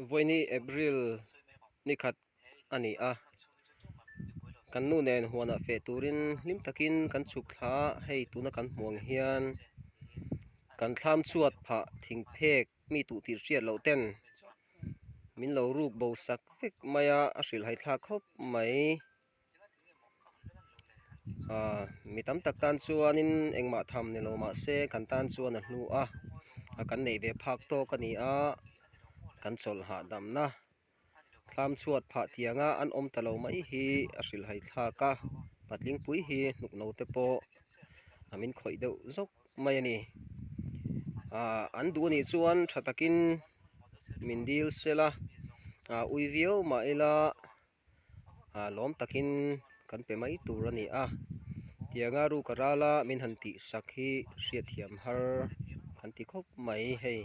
Vawiini April ni khat a ni a, kan nu nen huanah feh turin hlim takin kan chhuk thla a, hei tuna kan hmuh ang hian kan thlam chhuat phah thing phek mi tuh tih hriat loh ten min lo ruk bo sak vek mai a, a hrilhhai thlak khawp mai. Aaa mi tam tak tan chuanin engmah tham ni lo mah se kan tan chuan a hnu a a kan neih ve phak tawk a ni a kan chawlh hahdamna thlam chhuat phah tianga an awm ta lo mai hi a hrilhhai thlak a patling pui hi hnuk no te pawh a min khawih deuh zawk mai a ni aaa an duh anih chuan tha takin min dil sela aa ui viau mah ila. Ah lawm takin kan pe mai tur a ni a, tianga ruk a rala min han tih sak hi hriatthiam har kan ti khawp mai hei.